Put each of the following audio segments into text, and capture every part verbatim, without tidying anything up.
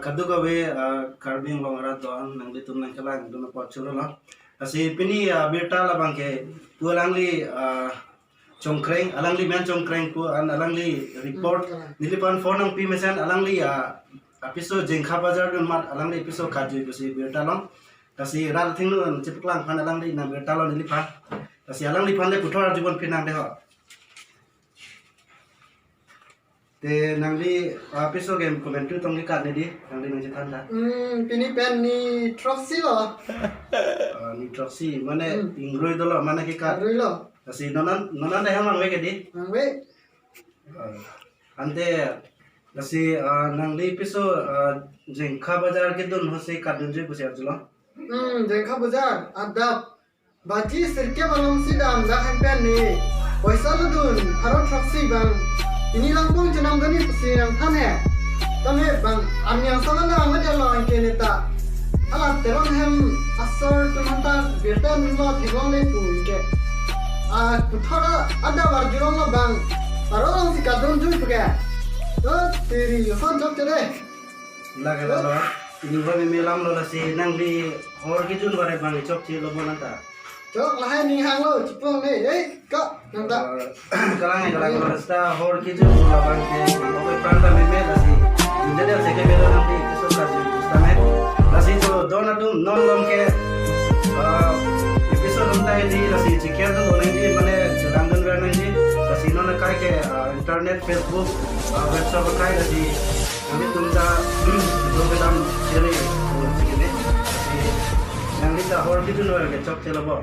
Kadokave, ah, Karbi Anglong arat do-an nanglitum nangkelangdun apot choro lo. Lasi pini, ah, birta labang ke pu alangli, ah, Chongkreng, alangli men Chongkreng pu an alangli report. Hmm, kalang. Neliphan phone nangpi mesen alangli, ah, apiso Jengkha Bazar dun amat alangli apiso kajui pusi birta long. Lasi rat athengno chepaklang aphan alangli nang birta long neliphan. Lasi alangliphan le puthot arjupon pinang dei ho. Te nangli, ah, apiso ke komantu tong kekat ne dei, nangli nangchethan tha. Hmm, pini pen ni throksi lo. Ah, ni throksi, mane Hmm. ingroi dolo, mane kekat. Ingroi lo. Lasi non an, non an dei hem vangve ke dei. Vangve. Ah, ante, lasi, ah, nangli apiso, ah, Jengkha Bazar kedun ahutsi katdunjui pusi arjulo. Hmm, Jengkha Bazar, adap. Baji sirkep alongsi dam dak hem pen ne poisa lodun pharo throksi bang. Pini langpong chenam doni pusi nangthan he. Tame bang arni angsong an abang medetlo anke neta. Hala Teron hem asor atum aphanta birta nunlo theklongle pu anke. Ah, puthot adap arjulonglo bang. Pharo alongsi katdunjui pu ke. To tiri yoson chokche dei. Lake lalo, ingroi meme alam lo lasi nangli hor kejun baret bang chokche lo bo nang ta. Chok lahai ning hanglo, chipong ne, eh, ka, nang ta. Eh, kalang, kalang lo lasi ta hor kejun labang ke, oke pranta meme lasi. India dia seke melo nangli episode kejun, tame. Lasi to don atum non lom ke, eh, episode dun ta dei lasi chikir dun oneng dei mane chelang dun ver nang dei. Lasi non akai ke, eh, internet, Facebook, eh, WhatsApp akai lasi. Nanglitum ta, dun kedam chere, dun chere. Lasi nangli ta hor kejun lo ke chokche lo bo.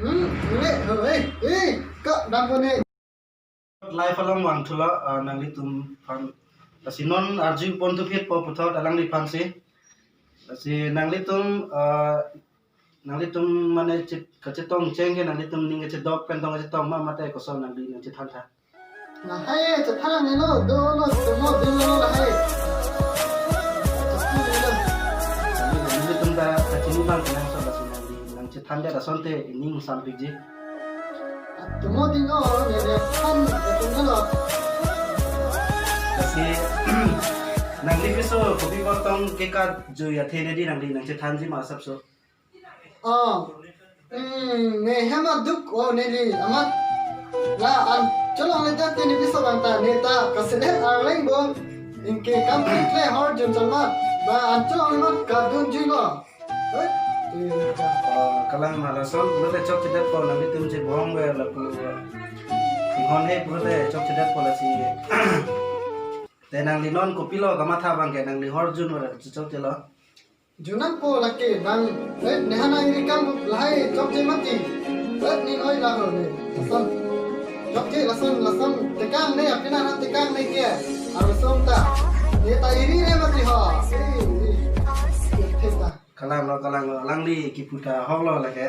Hmm, ne, eh, eh, ka, dam ko ne. Live along vangthulo, ah, nanglitum aphan. Lasi non arjupon thuphit po puthot alangliphan si. Lasi nanglitum, ah, nanglitum mane chit, kachetong cheng ke nanglitum ning kachedok pen tong kachetong ma mate koson nangli nangchethan tha. Lahai, chethan nanglo, dolo, tomo dolo lahai. Chethan nanglo. Nanglitum ta kachini bang kenangsot lasi nangli nangchethan det asonte ining sampikji. Tomo dolo, ne ne than, tomo lo. Lasi nangli apiso kopi botong kekat jui athe ne dei nangli nangchethanji ma asapso. Oh. Hmm, ne hem aduk, oh, neli amat. La an cholongle ta tini apiso bang ta, ne ta kaselet arleng bo. Anke kam kle hor jun chon mat. Ba an cholongle mat katdunjui lo. Eh, eh, ka. Oh, kalang ma lason, pulote chokchedet po nanglitum chebong ve lapu. Inghon he pulote chokchedet po lasi. Te nangli non kopilo kamatha bang ke nangli hor jun ver chokche lo. Junang po lake bang, eh, ne hana iri kam lahai chokche mati. Eh, ne noi laho ne, lason. Chokche lason, lason tekang ne, apina na tekang ne ke. Arosong ta. Ne ta iri ne mati ho. Eh, eh. Thek ta. Kalang lo, kalang lo, alangli kipu ta hok lo lake.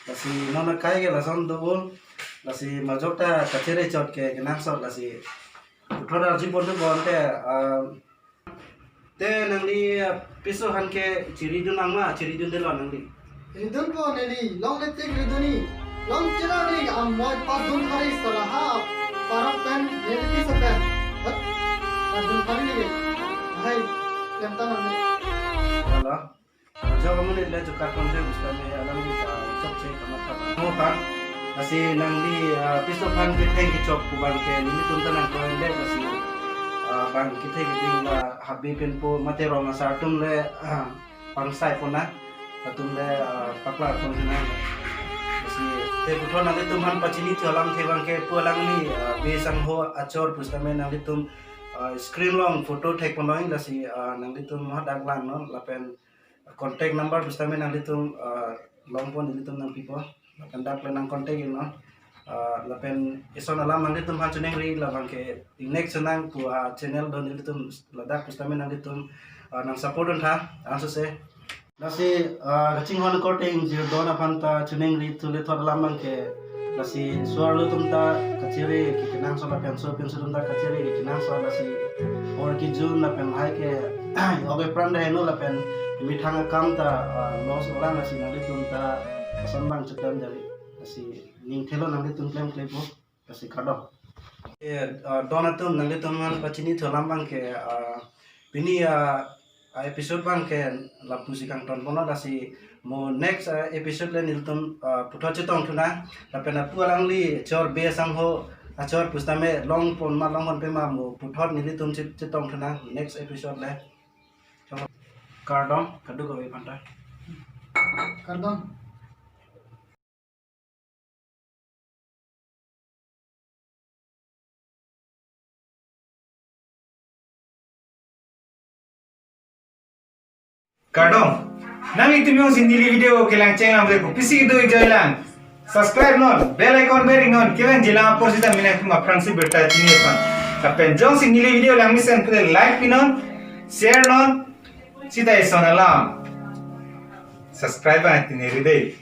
Lasi non akai ke lason do. Lasi majok ta kachere chot ke kenangsot lasi. Puthot arjupon thupo ante, ah, te nangli, ah, apiso aphan ke chiri dun nang ma, chiri dundelo nangli. Ridun po neli, longle tik ridun ni. Long chira ni amoi padun hari salaha parok pen neli apiso pen. Hot, padun hari ni. Hai, yang tanam ni. Halo. Ajok amonit le jukat ponjoi pusitame alangli ta chokche kamatha. Mo kan, lasi nangli, ah, apiso aphan ketheng kechok pu bang ke nelitum ta nangkoi-en det lasi, ah, bang ketheng ketheng la habe pen po mate rong asar atum le, ah, pangsai pon na, atum le, ah, paklar pon na. Lasi te puthot nanglitum aphan pachini thu alamthe bang ke pu alangli, ah, be sangho achor pusitame nanglitum, ah, screen along photo thek pon longji lasi, ah, nanglitum hadak langnon lapen contact number pusitame nanglitum, ah, longpon nelitum nangpipo. Lapen dak le nang contact-iknon. Ah, lapen ison alam nanglitum aphan choningri labang ke ingnek chenang pu a channel do nelitum ladak pusitame nanglitum, ah, nang support duntha, ansose. Lasi, ah, kachinghon korte ingjir don aphan ta choningri thu le thot alam bang ke. Lasi suar lo atum ta kachere kenangsot lapen so penso atum ta kachere kenangsot lasi hor kejun lapen hai ke oge pran daheno lapen methang akam ta, ah, loss orang lasi nanglitum ta ason bang chetam jari lasi ning thelo nanglitum klemkle po lasi kardom. Eh, ah, don atum nanglitum aphan pachini thu alam bang ke, ah, Pini a, a episode abang ke lapusi kangton ponlo, lasi mo next a episode le nelitum a puthot chetong thu nang. Lapen apu alangli chor be sangho achor pusitame long pon ma long ponpe ma mo puthot nelitum chet- chetong thu nang next episode le. Kardom, kadokave aphanta. Kardom. Kardom. Nanglitum jongsi neli video kelang chenglam le kopisi do enjoy lang. Subscribe non, bell icon beri non, kevang jilang apor sita mena kuma prangsi berta chini aphan. Lapen jongsi neli video langmesen pule like pinon, share non, sita ison alam. Subscribe ang tini ride.